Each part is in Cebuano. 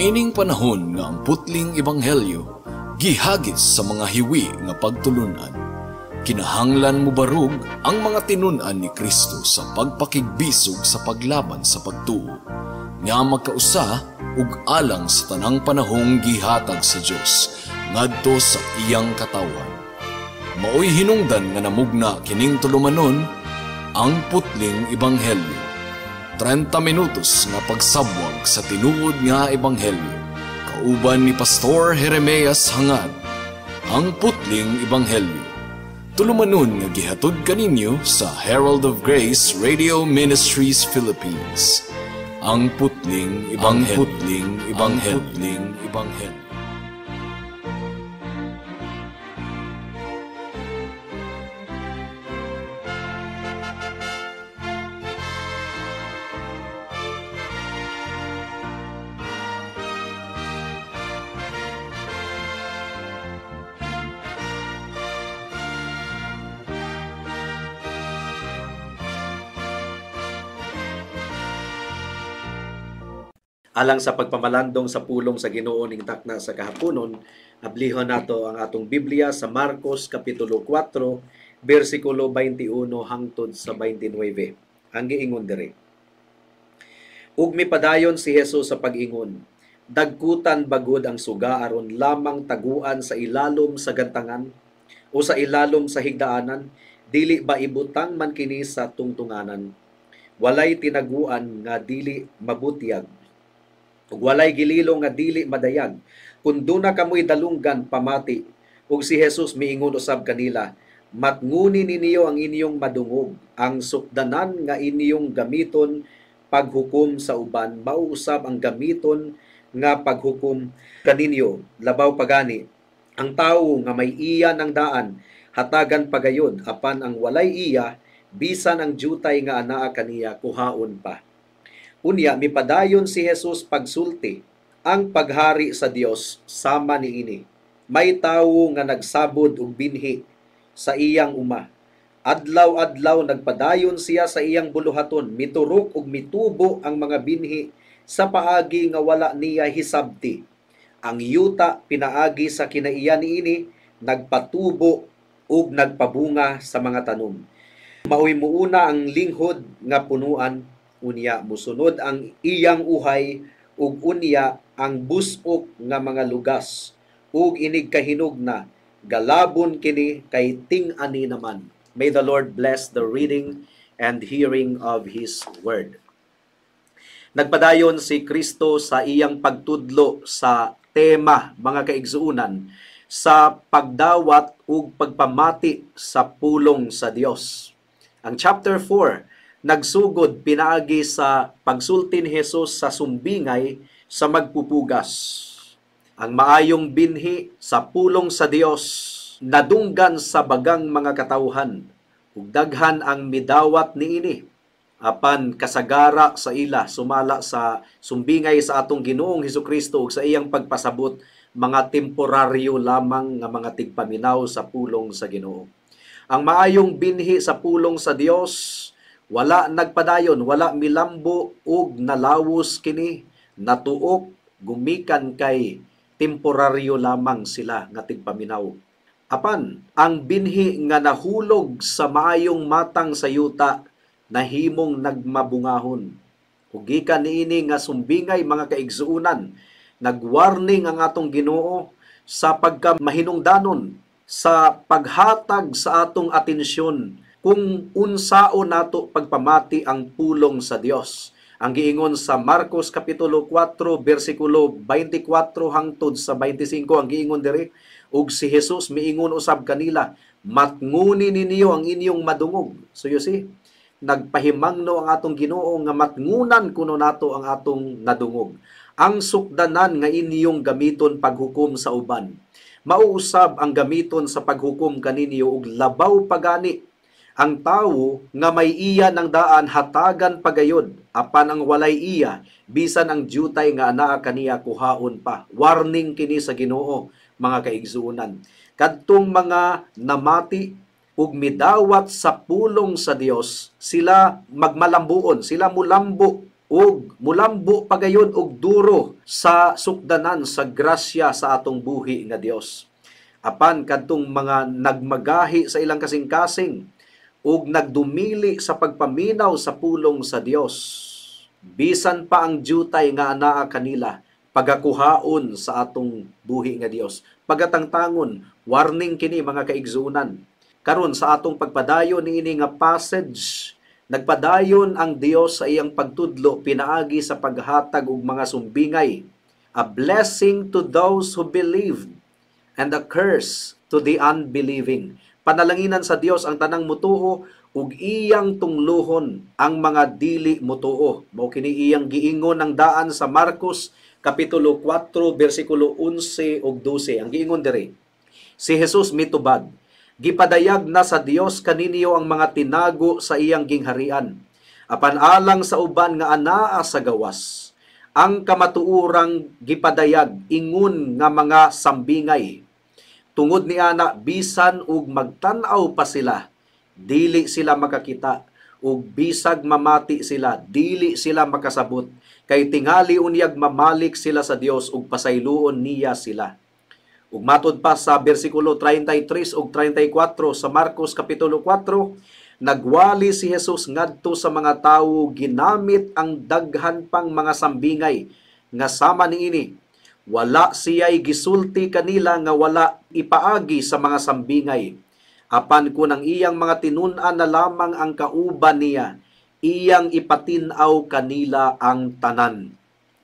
Niining panahon nga ang putling ebanghelyo gihagis sa mga hiwi nga pagtulunan, kinahanglan mobarug ang mga tinun-an ni Kristo sa pagpakigbisog sa paglaban sa pagtuo, nga magkausa ug alang sa tanang panahong gihatag sa Dios ngadto sa iyang katawhan. Maoy hinungdan nga namugna kining tulumanon ang putling ebanghelyo. 30 minutos nga pagsabwag sa tinuod nga ebanghelyo. Kauban ni Pastor Jeremias Hangad, ang putling ebanghelyo. Tulumanon nga gihatod kaninyo sa Herald of Grace Radio Ministries Philippines. Ang putling ebanghelyo. Ang putling ebanghelyo. Putling ebanghelyo. Alang sa pagpamalandong sa pulong sa Ginoo ning takna sa kahaponon, ablihon nato ang atong Biblia sa Marcos Kapitulo 4, versikulo 21 hangtod sa 29. Ang giingon diri. Ug mipadayon si Jesus sa pag-ingon, dagkutan bagod ang suga aron lamang taguan sa ilalom sa gantangan o sa ilalom sa higdaanan, dili ba ibutang man kini sa tungtunganan? Walay tinaguan nga dili mabutyag, ug walay gililo nga dili madayag. Kun duna kamoy dalunggan, pamati. Ug si Jesus miingon usab kanila, matnguni ninyo ang inyong madungog, ang sukdanan nga inyong gamiton paghukom sa uban, mauusab ang gamiton nga paghukom kaninyo. Labaw pagani, ang tawo nga may iya ng daan, hatagan pagayod, apan ang walay iya, bisan ang jutay nga anaa kaniya, kuhaon pa. Unya, mipadayon si Jesus pagsulti, ang paghari sa Dios sama niini. May tawo nga nagsabod og binhi sa iyang uma. Adlaw-adlaw nagpadayon siya sa iyang buluhaton, miturok og mitubo ang mga binhi sa paagi nga wala niya hisabti. Ang yuta pinaagi sa kinaiya niini, nagpatubo ug nagpabunga sa mga tanom. Maoy muuna ang linghod nga punuan, unya musunod ang iyang uhay, ug unya ang busok nga mga lugas, ug inig kahinog na galabon kini kay ting-ani naman. May the Lord bless the reading and hearing of His Word. Nagpadayon si Kristo sa iyang pagtudlo sa tema, mga kaigsuonan, sa pagdawat ug pagpamati sa pulong sa Dios. Ang chapter 4 nagsugod pinaagi sa pagsulti ni Jesus sa sumbingay sa magpupugas. Ang maayong binhi sa pulong sa Dios nadunggan sa bagang mga katawhan, ug daghan ang midawat niini apan kasagara sa ila sumala sa sumbingay sa atong Ginoong Hesukristo ug sa iyang pagpasabot, mga temporaryo lamang nga mga tigpaminaw sa pulong sa Ginoo. Ang maayong binhi sa pulong sa Dios wala nagpadayon, wala milambo ug nalawos kini, natuok gumikan kay temporaryo lamang sila nga tigpaminaw. Apan ang binhi nga nahulog sa maayong matang sa yuta nahimong nagmabungahon. Ug gikan niini nga sumbingay, mga kaigsuonan, nagwarning ang atong Ginoo sa pagka mahinungdanon sa paghatag sa atong atensyon kung unsaon nato pagpamati ang pulong sa Dios. Ang giingon sa Marcos Kapitulo 4, versikulo 24 hangtod sa 25, ang giingon diri, ug si Jesus miingon usab kanila, matnguni ninyo ang inyong madungog. So you see, nagpahimangno ang atong Ginoo nga matngunan kuno nato ang atong nadungog. Ang sukdanan nga inyong gamiton paghukom sa uban, mauusab ang gamiton sa paghukom kaninyo, ug labaw pagani ang tawo nga may iya ng daan hatagan pagayod, apan ang walay iya, bisan ang jutay nga anaa kaniya kuhaon pa. Warning kini sa Ginoo, mga kaigsuonan. Kadtong mga namati ug midawat sa pulong sa Dios, sila magmalambuon, sila mulambo Ug mulambo pagayon og duro sa sukdanan sa grasya sa atong buhi nga Dios. Apan kadtong mga nagmagahi sa ilang kasing-kasing ug nagdumili sa pagpaminaw sa pulong sa Dios, bisan pa ang jutay nga anaa kanila, pagakuhaon sa atong buhi nga Dios. Pagatangtangon, warning kini, mga kaigsuonan. Karon sa atong pagpadayon niini nga passage, nagpadayon ang Dios sa iyang pagtudlo pinaagi sa paghatag og mga sumbingay. A blessing to those who believed and a curse to the unbelieving. Panalanginan sa Dios ang tanang mutuo ug iyang tungluhon ang mga dili mutuo. Mao kini iyang giingon ang daan sa Marcos kapitulo 4 bersikulo 11 ug 12. Ang giingon diri, si Jesus mitubag, "Gipadayag na sa Dios kaninyo ang mga tinago sa iyang gingharian. Apan alang sa uban nga anaa sa gawas, ang kamatuorang gipadayag ingon nga mga sambingay. Tungod ni ana, bisan ug magtan-aw pa sila, dili sila makakita, ug bisag mamati sila, dili sila makasabot, kay tingali unyag mamalik sila sa Dios ug pasayloon niya sila." Ug matod pa sa bersikulo 33 ug 34 sa Marcos kapitulo 4, nagwali si Jesus ngadto sa mga tawo ginamit ang daghan pang mga sambingay nga sama niini. Wala siya'y gisulti kanila nga wala ipaagi sa mga sambingay. Apan kun ang iyang mga tinun-an na lamang ang kauban niya, iyang ipatin-aw kanila ang tanan.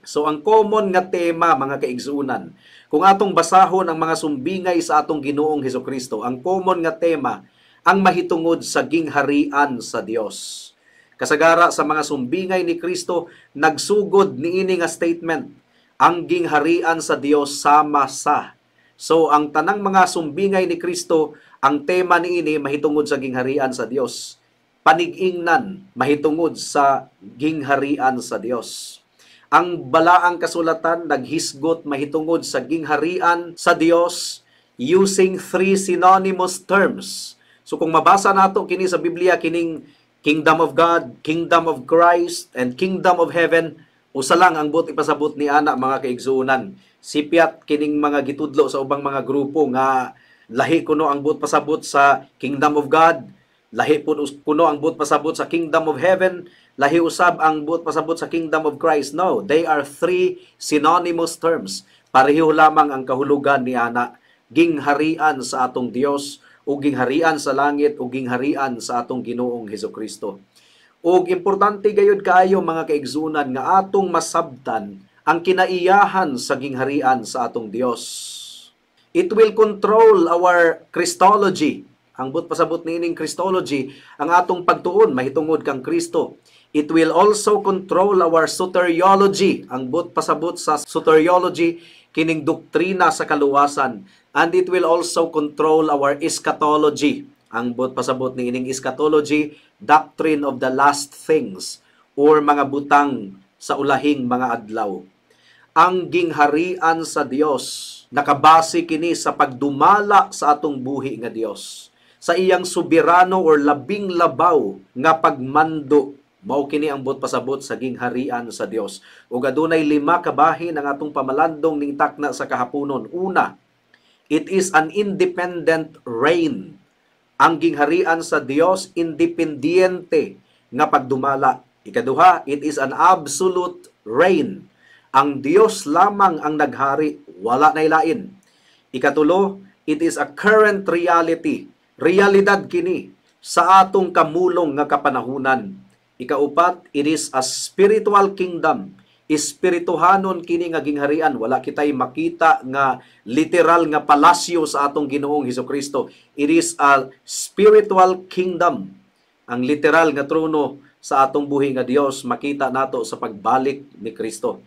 So ang common nga tema, mga kaigsuonan, kung atong basahon ang mga sumbingay sa atong Ginoong Hesukristo, ang common nga tema ang mahitungod sa gingharian sa Dios. Kasagara sa mga sumbingay ni Kristo, nagsugod niini nga statement, ang gingharian sa Dios sama sa. So ang tanang mga sumbingay ni Kristo, ang tema niini mahitungod sa gingharian sa Dios. Panig-ingnan mahitungod sa gingharian sa Dios. Ang balaang kasulatan naghisgot mahitungod sa gingharian sa Dios using three synonymous terms. So kung mabasa nato kini sa Biblia, kining Kingdom of God, Kingdom of Christ, and Kingdom of Heaven, usa lang ang buot ipasabot ni ana, mga kaigsuonan. Sipiat kining mga gitudlo sa ubang mga grupo nga lahi kuno ang buot pasabot sa Kingdom of God, lahi kuno ang buot pasabot sa Kingdom of Heaven, lahi usab ang buot pasabot sa Kingdom of Christ. No, they are three synonymous terms. Pareho lamang ang kahulugan ni ana, gingharian sa atong Dios o gingharian sa langit o gingharian sa atong Ginoong Hesukristo. Og importante gayud kaayo, mga kaigsuonan, nga atong masabtan ang kinaiyahan sa gingharian sa atong Dios. It will control our Christology. Ang buot pasabot niining Christology, ang atong pagtuon mahitungod kang Kristo. It will also control our soteriology. Ang buot pasabot sa soteriology, kining doktrina sa kaluwasan. And it will also control our eschatology. Ang buot pasabot niining eschatology, doctrine of the last things or mga butang sa ulahing mga adlaw. Ang gingharian sa Dios nakabase kini sa pagdumala sa atong buhi nga Dios, sa iyang soberano or labing labaw nga pagmando. Mao kini ang buot pasabot sa gingharian sa Dios. Ug adunay lima ka bahin ang atong pamalandong ning takna sa kahaponon. Una, it is an independent reign. Ang gingharian sa Dios independyente nga pagdumala. Ikaduha, it is an absolute reign. Ang Dios lamang ang naghari, wala na ilain. Ikatulo, it is a current reality. Realidad kini sa atong kamulong nga kapanahunan. Ikaupat, it is a spiritual kingdom. Espirituhanon kini nga gingharian. Wala kitay makita nga literal nga palasyo sa atong Ginoong Hesukristo. It is a spiritual kingdom. Ang literal nga trono sa atong buhi nga Dios makita nato sa pagbalik ni Kristo.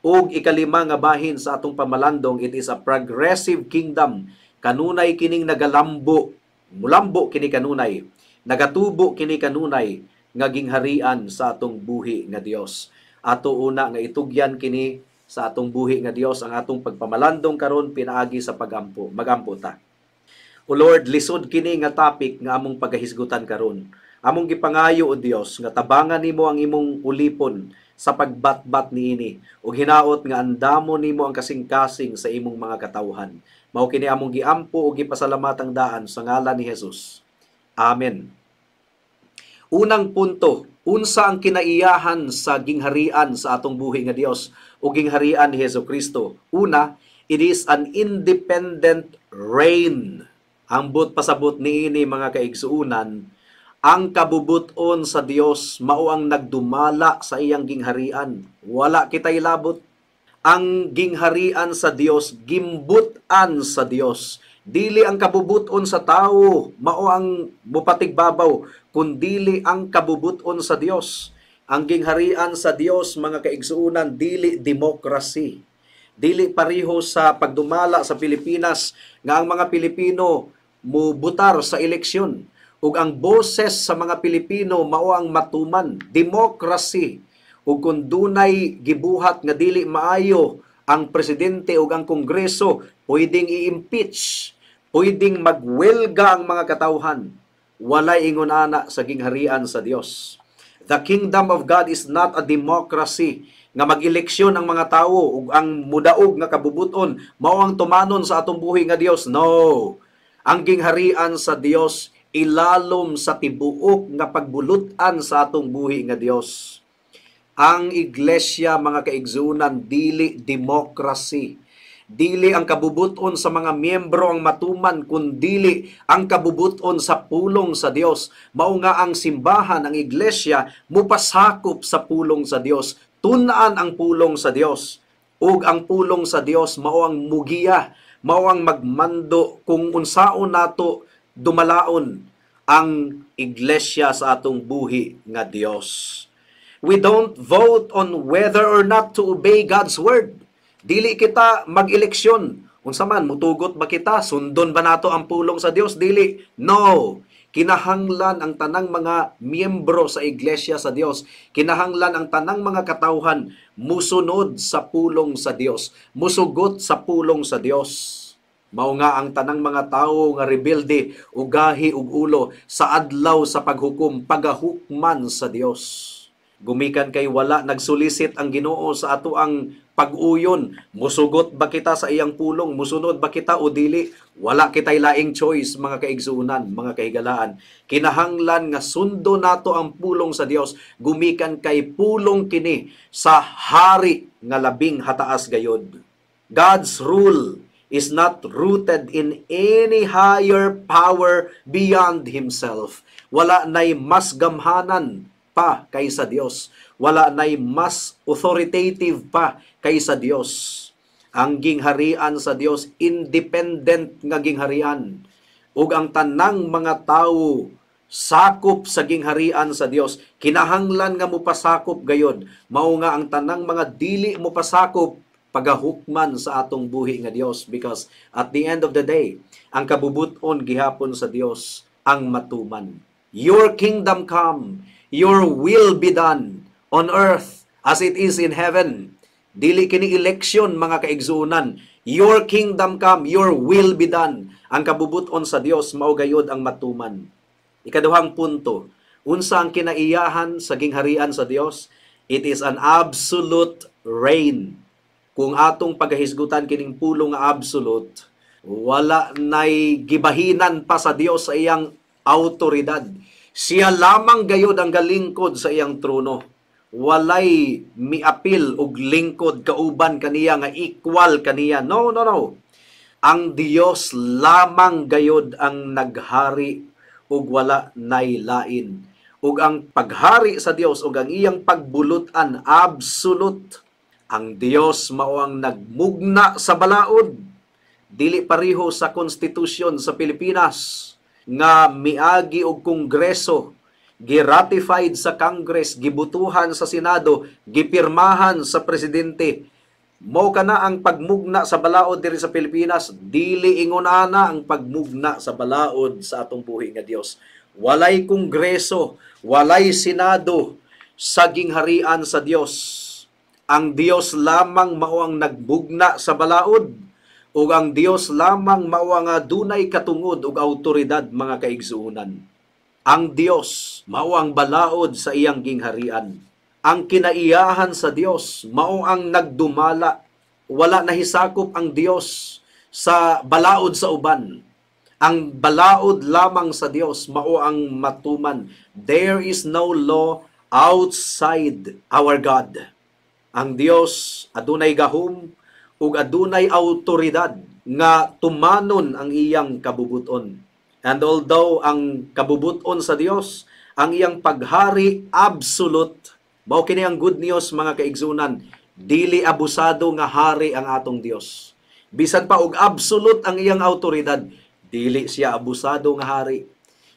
Ug ikalima nga bahin sa atong pamalandong, it is a progressive kingdom. Kanunay kining nagalambo, mulambo kini kanunay, nagatubo kini kanunay nga gingharian sa atong buhi nga Dios. Ato una nga itugyan kini sa atong buhi nga Dios ang atong pagpamalandong karon pinaagi sa pagampo. Magampo ta. O Lord, lisod kini nga topic nga among pagahisgutan karon. Among gipangayo, o Dios, nga tabangan nimo ang imong ulipon sa pagbatbat niini ug hinaot nga andamo nimo ang kasing-kasing sa imong mga katawhan. Mao kini among giampo ug gipasalamatang daan sa ngalan ni Jesus. Amen. Unang punto, unsa ang kinaiyahan sa gingharian sa atong buhi nga Dios o gingharian ni Hesus Kristo? Una, it is an independent reign. Ang but pasabot niini, mga kaigsuunan, ang kabubuton sa Dios mao ang nagdumala sa iyang gingharian. Wala kitay labot. Ang gingharian sa Dios gimbut-an sa Dios. Dili ang kabubuton sa tawo mao ang mupatigbabaw, kundili ang kabubuton sa Dios. Ang gingharian sa Dios, mga kaigsuunan, dili demokrasi. Dili pareho sa pagdumala sa Pilipinas nga ang mga Pilipino mubutar sa eleksyon ug ang boses sa mga Pilipino mao ang matuman. Demokrasi. Ug kung dunay gibuhat nga dili maayo ang presidente ug ang kongreso, pwedeng i-impeach, pwedeng magwelga ang mga katawhan. Walay ingon ana sa gingharian sa Dios. The kingdom of God is not a democracy nga mag-eleksyon ang mga tawo ug ang mudaog nga kabubuton mao ang tumanon sa atong buhi nga Dios. No. Ang gingharian sa Dios ilalom sa tibuok nga pagbulut-an sa atong buhi nga Dios. Ang iglesia, mga kaigsunan, dili demokrasi. Dili ang kabubuton sa mga miyembro ang matuman, kundili ang kabubuton sa pulong sa Dios. Mao nga ang simbahan, ang iglesia, mupasakop sa pulong sa Dios. Tun-an ang pulong sa Dios. Ug ang pulong sa Dios mao ang mugiya, mao ang magmando kung unsaon nato dumalaon ang iglesia sa atong buhi nga Dios. We don't vote on whether or not to obey God's word. Dili kita mag-eleksyon. Unsa man, mutugot ba kita? Sundon ba nato ang pulong sa Dios? Dili. No. Kinahanglan ang tanang mga miyembro sa iglesia sa Dios, kinahanglan ang tanang mga katawhan musunod sa pulong sa Dios, musugot sa pulong sa Dios. Mao nga ang tanang mga tawo nga rebelde, ugahi ug ulo sa adlaw sa paghukom, pagahukman sa Dios. Gumikan kay wala nagsulisit ang Ginoo sa ato ang pag-uyon. Musugot ba kita sa iyang pulong? Musunod ba kita o dili? Wala kitay laing choice, mga kaigsuunan, mga kahigalaan. Kinahanglan nga sundo nato ang pulong sa Dios, gumikan kay pulong kini sa hari nga labing hataas gayod. God's rule is not rooted in any higher power beyond Himself. Wala nay mas gamhanan pa kaysa Dios. Wala nay mas authoritative pa kaysa Dios. Ang gingharian sa Dios, independent nga gingharian. Ug ang tanang mga tawo sakop sa gingharian sa Dios, kinahanglan nga mopasakop gayod. Mao nga ang tanang mga dili mopasakop pagahukman sa atong buhi nga Dios, because at the end of the day, ang kabubuton gihapon sa Dios ang matuman. Your kingdom come, your will be done on earth as it is in heaven. Dili kini election, mga kaigsuonan. Your kingdom come, your will be done. Ang kabubuton sa Dios mao gayod ang matuman. Ikaduhang punto, unsa ang kinaiyahan sa gingharian sa Dios? It is an absolute reign. Kung atong pagahisgutan kining pulong nga absolute, wala nay gibahinan pa sa Dios sa iyang autoridad. Siya lamang gayod ang galingkod sa iyang trono. Walay miapil og lingkod kauban kaniya nga equal kaniya. No, no, no. Ang Dios lamang gayod ang naghari ug wala nay lain. Ug ang paghari sa Dios ug ang iyang pagbulutan absolute. Ang Dios mao ang nagmugna sa balaod. Dili pareho sa konstitusyon sa Pilipinas nga miagi og kongreso, giratified sa Congress, gibutuhan sa Senado, gipirmahan sa presidente. Mao kana ang pagmugna sa balaod diri sa Pilipinas. Dili ingon ana ang pagmugna sa balaod sa atong buhi nga Dios. Walay kongreso, walay senado sa gingharian sa Dios. Ang Dios lamang mao ang nagbugna sa balaod, ug ang Dios lamang mao ang adunay katungod ug autoridad, mga kaigsuonan. Ang Dios mao ang balaod sa iyang gingharian. Ang kinaiyahan sa Dios mao ang nagdumala. Wala nahisakop ang Dios sa balaod sa uban. Ang balaod lamang sa Dios mao ang matuman. There is no law outside our God. Ang Dios adunay gahom ug adunay autoridad nga tumanon ang iyang kabubuton. And although ang kabubuton sa Dios, ang iyang paghari absolute, mao kini ang good news, mga kaigsunan, dili abusado nga hari ang atong Dios. Bisan pa og absolute ang iyang autoridad, dili siya abusado nga hari.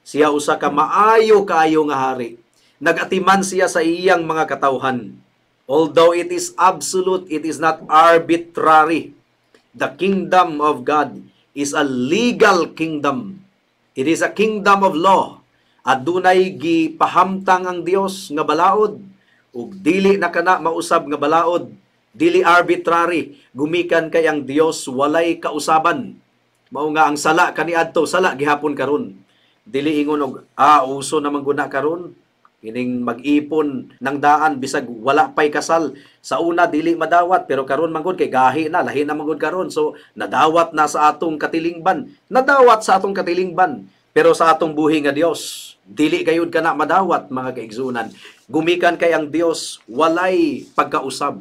Siya usa ka maayo kaayo nga hari. Nagatiman siya sa iyang mga katawhan. Although it is absolute, it is not arbitrary. The kingdom of God is a legal kingdom. It is a kingdom of law. Adunay gipahamtang ang Dios nga balaod ug dili na kana mausab nga balaod, dili arbitrary, gumikan kay ang Dios walay kausaban. Mao nga ang sala kaniadto, sala gihapon karon. Dili ingon og uso naman guna karon kining mag-ipon ng daan bisag wala pay kasal. Sa una dili madawat, pero karon manggod kay gahi na, lahi na manggod karon, so nadawat na sa atong katilingban, nadawat sa atong katilingban. Pero sa atong buhi nga Dios, dili gayud kana madawat, mga kaigsunan, gumikan kay ang Dios walay pagkausab.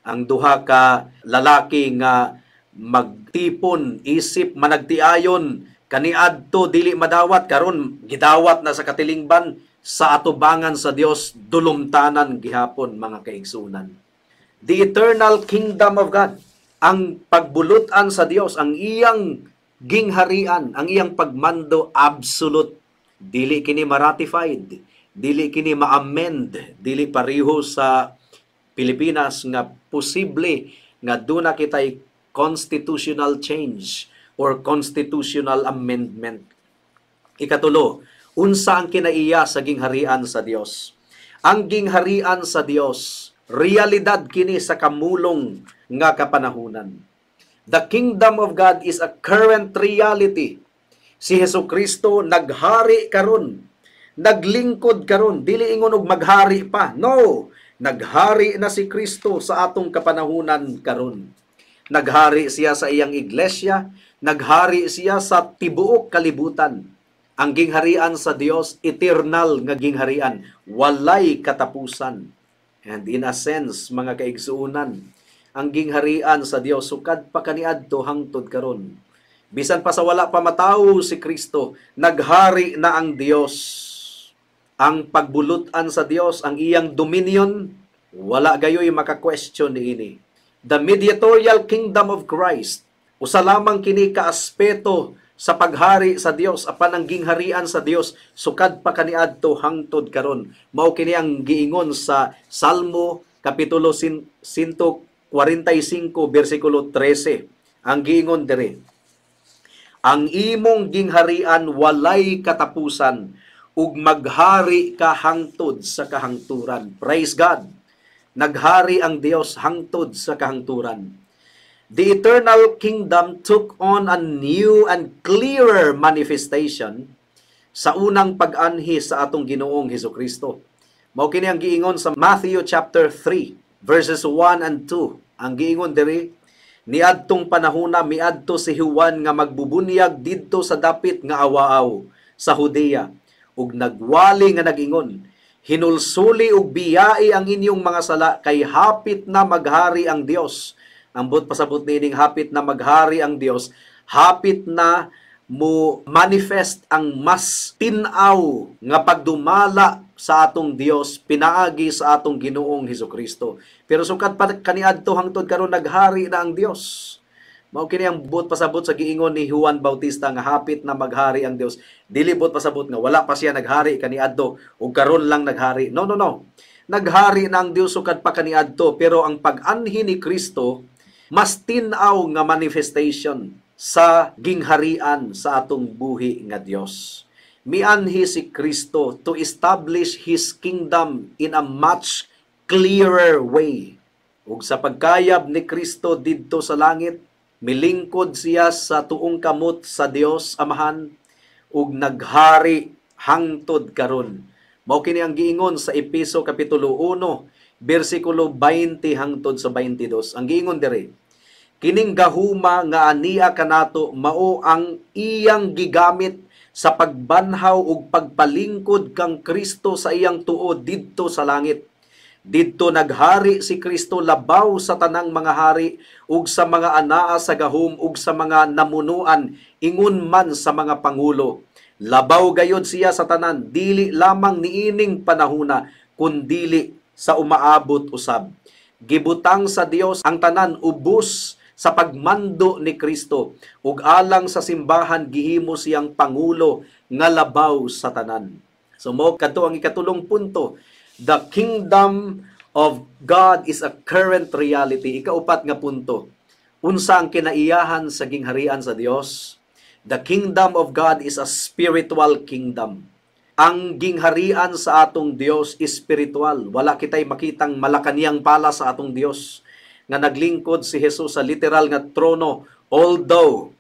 Ang duha ka lalaki nga magtipon isip managtiayon kaniadto dili madawat, karon gidawat na sa katilingban. Sa atubangan sa Dios, dulumtanan gihapon, mga kaigsunan. The eternal kingdom of God, ang pagbulutan sa Dios, ang iyang gingharian, ang iyang pagmando absolute. Dili kini ma-ratified, dili kini ma-amend, dili pareho sa Pilipinas nga posible nga duna kitay constitutional change or constitutional amendment. Ikatulo, unsa ang kinaiya sa gingharian sa Dios? Ang gingharian sa Dios, realidad kini sa kamulong nga kapanahunan. The kingdom of God is a current reality. Si Hesukristo naghari karon, naglingkod karon, dili ingon og maghari pa. No, naghari na si Kristo sa atong kapanahunan karon. Naghari siya sa iyang iglesia, naghari siya sa tibuok kalibutan. Ang gingharian sa Dios, eternal nga gingharian, walay katapusan. And in a sense, mga kaigsuonan, ang gingharian sa Dios sukad pa kaniadto hangtod karon. Bisan pa sa wala pa matawo si Kristo, naghari na ang Dios. Ang pagbulutan sa Dios, ang iyang dominion, wala gayoy maka-question niini. The mediatorial kingdom of Christ, usa lamang kini ka aspeto sa paghari sa Dios, apan ang gingharian sa Dios sukad pa kaniadto hangtod karon. Mao kini ang giingon sa Salmo kapitulo 145 bersikulo 13. Ang giingon diri, ang imong gingharian walay katapusan ug maghari ka hangtod sa kahangturan. Praise God. Naghari ang Dios hangtod sa kahangturan. The eternal kingdom took on a new and clearer manifestation sa unang pag-anhi sa atong Ginoong Hesukristo. Mao kini ang giingon sa Matthew chapter 3 verses 1 and 2. Ang giingon diri, niadtong panahona miadto si Juan nga magbubunyag didto sa dapit nga awaaw sa Judea ug nagwali nga nag-ingon, hinulsuli ug biyai ang inyong mga sala kay hapit na maghari ang Dios. Ambot pasabot niining hapit na maghari ang Dios, hapit na mo manifest ang mas tin-aw nga pagdumala sa atong Dios pinaagi sa atong Ginoong Hesukristo. Pero sukad pa kaniadto hangtod karon naghari na ang Dios. Mao kini ang buot pasabot sa giingon ni Juan Bautista nga hapit na maghari ang Dios. Dili buot pasabot nga wala pa siya naghari kaniadto ug karon lang naghari. No, no, no. Naghari na ang Dios sukad pa kaniadto, pero ang pag-anhi ni Kristo mas tin-aw nga manifestation sa gingharian sa atong buhi nga Dios. Mianhi si Kristo to establish His kingdom in a much clearer way. Ug sa pagkayab ni Kristo didto sa langit, milingkod siya sa tuong kamot sa Dios Amahan ug naghari hangtod karon. Mao kini ang giingon sa Epeso kapitulo 1 bersikulo 20 hangtod sa 22. Ang giingon diri, kining gahuma nga ania kanato mao ang iyang gigamit sa pagbanhaw ug pagpalingkod kang Kristo sa iyang tuo didto sa langit. Didto naghari si Kristo labaw sa tanang mga hari ug sa mga anaa sa gahom ug sa mga namunuan, ingon man sa mga pangulo. Labaw gayod siya sa tanan, dili lamang niining panahuna, kundili sa umaabot usab. Gibutang sa Dios ang tanan ubos sa pagmando ni Kristo, ug alang sa simbahan gihimo siyang pangulo nga labaw sa tanan. So mao kadto ang ikatulong punto. The kingdom of God is a current reality. Ikaupat nga punto. Unsa ang kinaiyahan sa gingharian sa Dios? The kingdom of God is a spiritual kingdom. Ang gingharian sa atong Dios is spiritual. Wala kitay makitang Malacanang Palace sa atong Dios nga naglingkod si Jesus sa literal nga trono, although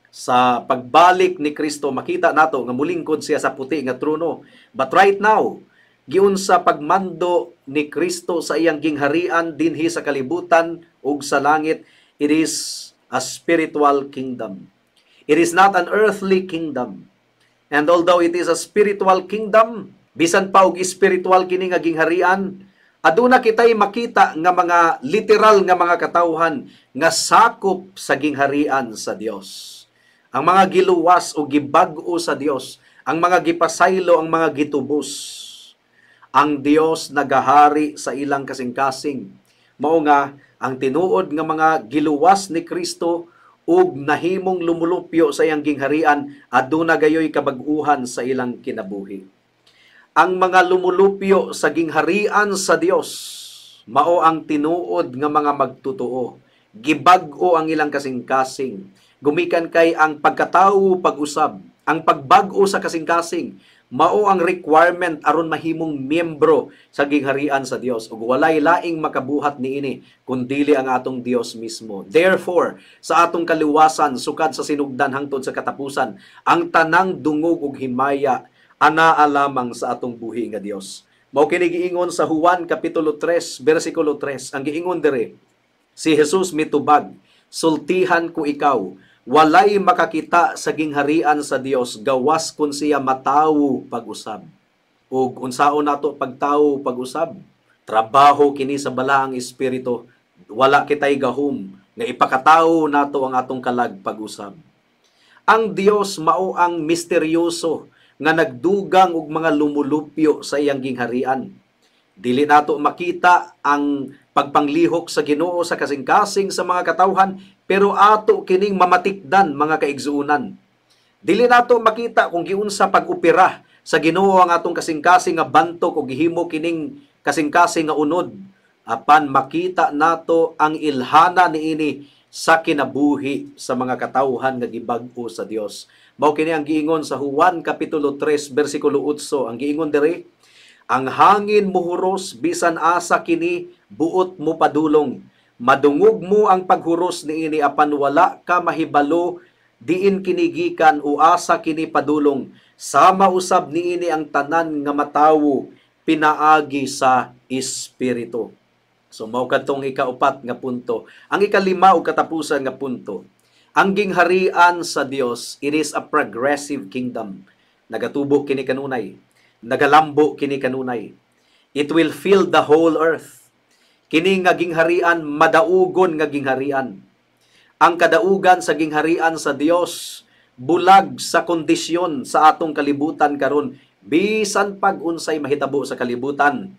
sa pagbalik ni Kristo makita nato nga mulingkod siya sa puti nga trono. But right now, giunsa pagmando ni Kristo sa iyang gingharian dinhi sa kalibutan ug sa langit, it is a spiritual kingdom. It is not an earthly kingdom. And although it is a spiritual kingdom, bisan pa og spiritual kini nga gingharian, aduna kitay makita nga mga literal nga mga katawhan nga sakop sa gingharian sa Dios. Ang mga giluwas o gibag-o sa Dios, ang mga gipasaylo, ang mga gitubos. Ang Dios nagahari sa ilang kasing-kasing. Mao nga ang tinuod nga mga giluwas ni Kristo ug nahimong lumulupyo sa iyang gingharian, aduna gayoy kabag-uhan sa ilang kinabuhi. Ang mga lumulupyo sa gingharian sa Dios mao ang tinuod nga mga magtotoo. Gibag-o ang ilang kasing-kasing. Gumikan kay ang pagkatawo pag-usab, ang pagbag-o sa kasing-kasing, mao ang requirement aron mahimong miyembro sa gingharian sa Dios, ug walay laing makabuhat niini kundili ang atong Dios mismo. Therefore, sa atong kaluwasan sukad sa sinugdan hangtod sa katapusan, ang tanang dungog ug himaya anaa lamang sa atong buhi nga Dios. Mao kini giingon sa Juan kapitulo 3 bersikulo 3. Ang giingon diri, si Jesus mitubag, "Sultihan ko ikaw, walay makakita sa gingharian sa Dios gawas kun siya matawo pag-usab." Ug unsaon nato pagtawo pag-usab? Trabaho kini sa Balaang Espiritu. Wala kitay gahom nga ipakatawo nato ang atong kalag pag-usab. Ang Dios mao ang misteryoso nga nagdugang og mga lumulupyo sa iyang gingharian. Dili nato makita ang pagpanglihok sa Ginoo sa kasing-kasing sa mga katawhan, pero ato kining mamatikdan, mga kaigsuonan. Dili nato makita kung giunsa pag-opera sa Ginoo ang atong kasing-kasing nga bantok o gihimo kining kasing-kasing nga unod, apan makita nato ang ilhana niini sa kinabuhi sa mga katawhan nga gibag-o sa Dios. Mao kini ang giingon sa Juan kapitulo 3 bersikulo 8. Ang giingon diri, ang hangin muhuros bisan asa kini buot mo padulong. Madungog mo ang paghuros niini apan wala ka mahibalo diin kinigikan o asa kini padulong. Sama usab niini ang tanan nga matawo pinaagi sa Espiritu. So mao kadtong ikaupat nga punto. Ang ikalima o katapusan nga punto, ang gingharian sa Dios, it is a progressive kingdom. Nagatubo kini kanunay, nagalambo kini kanunay. It will fill the whole earth. Kini nga gingharian, madaugon nga gingharian. Ang kadaugan sa gingharian sa Dios bulag sa kondisyon sa atong kalibutan karon. Bisan pag unsay mahitabo sa kalibutan,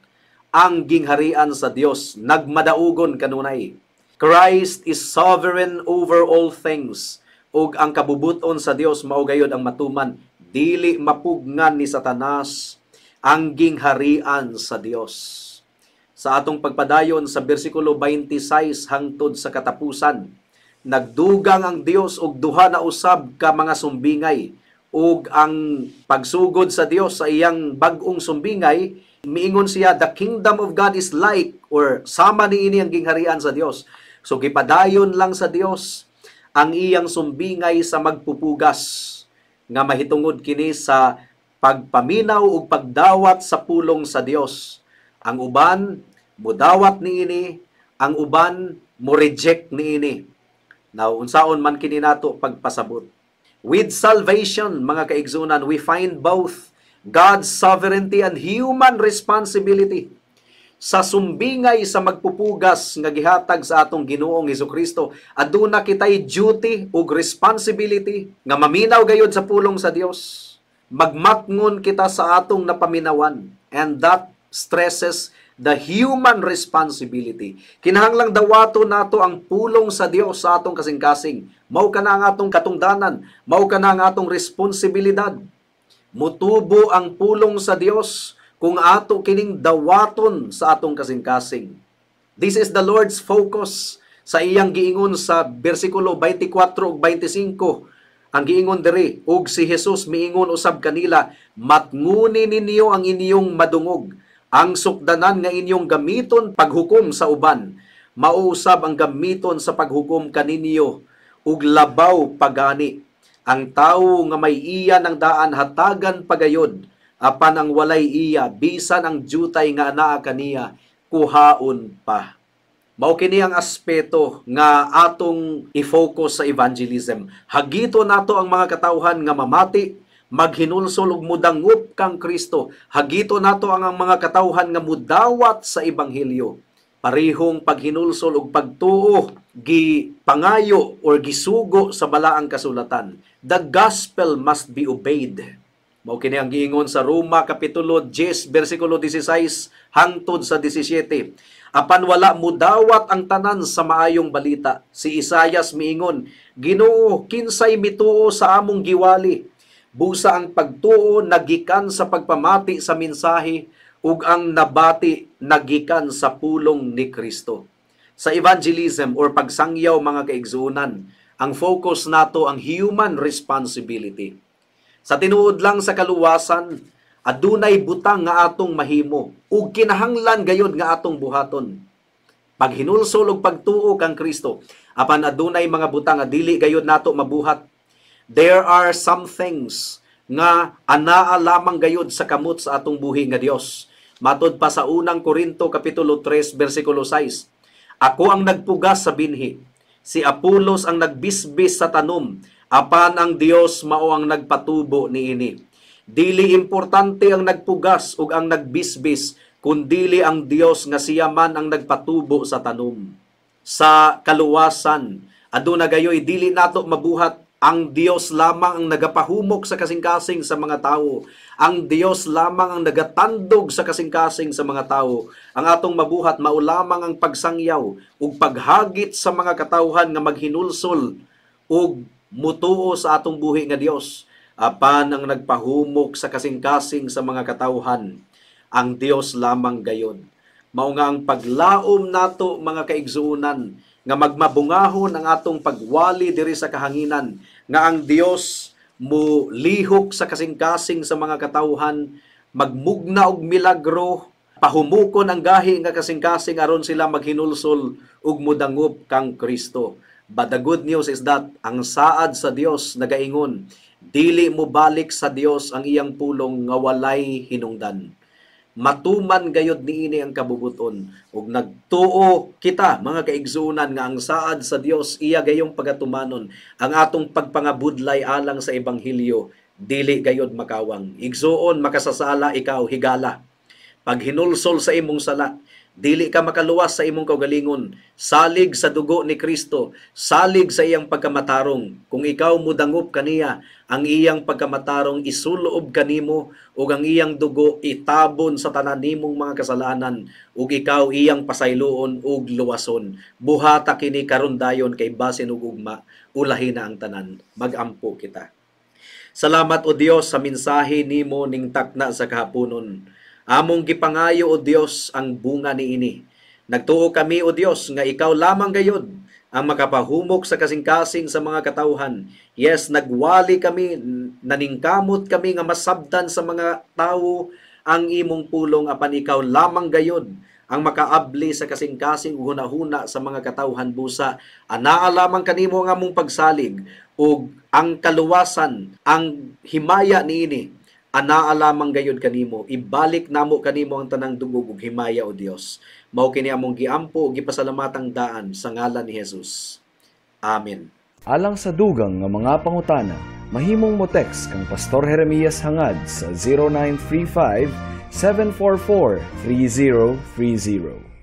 ang gingharian sa Dios nagmadaugon kanunay. Christ is sovereign over all things, ug ang kabubuton sa Dios mao gayod ang matuman. Dili mapugngan ni Satanas ang gingharian sa Dios. Sa atong pagpadayon sa bersikulo 26 hangtod sa katapusan, nagdugang ang Dios og duha na usab ka mga sumbingay, ug ang pagsugod sa Dios sa iyang bag-ong sumbingay, miingon siya, the kingdom of God is like, or sama niini ang gingharian sa Dios. So gipadayon lang sa Dios ang iyang sumbingay sa magpupugas nga mahitungod kini sa pagpaminaw ug pagdawat sa pulong sa Dios. Ang uban mudawat niini, ang uban mo reject niini. Now, unsaon man kini nato pagpasabot? With salvation, mga kaigsunan, we find both God's sovereignty and human responsibility. Sa sumbingay sa magpupugas nga gihatag sa atong Ginoong Hesukristo, aduna kitay duty ug responsibility nga maminaw gayud sa pulong sa Dios. Magmatngon kita sa atong napaminawan, and that stresses the human responsibility. Kinahanglang dawato nato ang pulong sa Dios sa atong kasing-kasing. Mao kana ang atong katungdanan, mao kana ang atong responsibilidad. Mutubo ang pulong sa Dios kung ato kining dawaton sa atong kasing-kasing. This is the Lord's focus sa iyang giingon sa bersikulo 24 ug 25. Ang giingon diri, ug si Jesus miingon usab kanila, "Matnguni ninyo ang inyong madungog. Ang sukdanan nga inyong gamiton paghukom sa uban, mauusab ang gamiton sa paghukom kaninyo ug labaw pagani. Ang tawo nga may iya ng daan, hatagan pagayod, apan ang walay iya, bisan ang jutay nga anaa kaniya, kuhaon pa." Mao kini ang aspeto nga atong i-focus sa evangelism. Hagito nato ang mga katawhan nga mamati, maghinulsol ug mudangup kang Kristo. Hagito nato ang mga katawhan nga mudawat sa ebanghelyo. Parehong paghinulsol ug pagtuo gipangayo or gisugo sa balaang kasulatan. The gospel must be obeyed. Mao kini ang giingon sa Roma kapitulo 10 bersikulo 16 hangtod sa 17. Apan wala mudawat ang tanan sa maayong balita. Si Isayas miingon, "Ginoo, kinsay mituo sa among giwali? Busa ang pagtuo nagikan sa pagpamati sa mensahe, ug ang nabati nagikan sa pulong ni Kristo." Sa evangelism or pagsangyaw, mga kaigsuonan, ang focus nato ang human responsibility. Sa tinuod lang sa kaluwasan, adunay butang nga atong mahimo ug kinahanglan gayod nga atong buhaton. Paghinulsol ug pagtuo kang Kristo, apan adunay mga butang nga dili gayod nato mabuhat. There are some things nga anaa lamang gayod sa kamot sa atong buhi nga Dios. Matod pa sa unang Korinto kapitulo 3 bersikulo 6, "Ako ang nagpugas sa binhi, si Apolos ang nagbisbis sa tanom, apan ang Dios mao ang nagpatubo niini. Dili importante ang nagpugas ug ang nagbisbis, kundili ang Dios nga siya man ang nagpatubo sa tanom." Sa kaluwasan, aduna gayoy dili nato mabuhat. Ang Dios lamang ang nagapahumok sa kasing-kasing sa mga tao. Ang Dios lamang ang nagatandog sa kasing-kasing sa mga tao. Ang atong mabuhat mao lamang ang pagsangyaw ug paghagit sa mga katawhan nga maghinulsol ug mutuo sa atong buhi nga Dios. Apan ang nagpahumok sa kasing-kasing sa mga katawhan, ang Dios lamang gayod. Mao nga ang paglaom nato, mga kaigsuonan, nga magmabungahon ang atong pagwali diri sa kahanginan, nga ang Dios mo lihok sa kasing-kasing sa mga katawhan, magmugna og milagro, pahumukon ang gahi nga kasing-kasing aron sila maghinulsol ug modangup kang Kristo. But the good news is that ang saad sa Dios nagaingon, dili mo balik sa Dios ang iyang pulong nga walay hinungdan. Matuman gayod niini ang kabubuton ug nagtuo kita, mga kaigsuonan, nga ang saad sa Dios iya gayong pagatumanon. Ang atong pagpangabudlay alang sa ebanghelyo dili gayod makawang. Igsuon, makasasala ikaw, higala. Paghinulsol sa imong sala, dili ka makaluwas sa imong kaugalingon. Salig sa dugo ni Kristo, salig sa iyang pagkamatarong. Kung ikaw mudangup kaniya, ang iyang pagkamatarong isuloob kanimo ug ang iyang dugo itabon sa tanan nimong mga kasalanan ug ikaw iyang pasayloon ug luwason. Buhata kini karon dayon kay basin ug ugma, ulahi na ang tanan. Magampo kita. Salamat, o Dios, sa mensahe nimo ning takna sa kahaponon. Among gipangayo, o Dios, ang bunga niini. Nagtuo kami, o Dios, nga ikaw lamang gayod ang makapahumok sa kasing-kasing sa mga katawhan. Yes, nagwali kami, naningkamot kami nga masabtan sa mga tawo ang imong pulong, apan ikaw lamang gayod ang makaabli sa kasing-kasing ug hunahuna sa mga katawhan. Busa anaa lamang kanimo ang among pagsalig ug ang kaluwasan, ang himaya niini Anaa lamang gayud kanimo, ibalik namo kanimo ang tanang dungog ug himaya, O Dios. Mao kini among giampo ug gipasalamatang daan sa ngalan ni Jesus. Amen. Alang sa dugang nga mga pangutana, mahimong mo text kang Pastor Jeremias Hangad sa 0935 744 3030.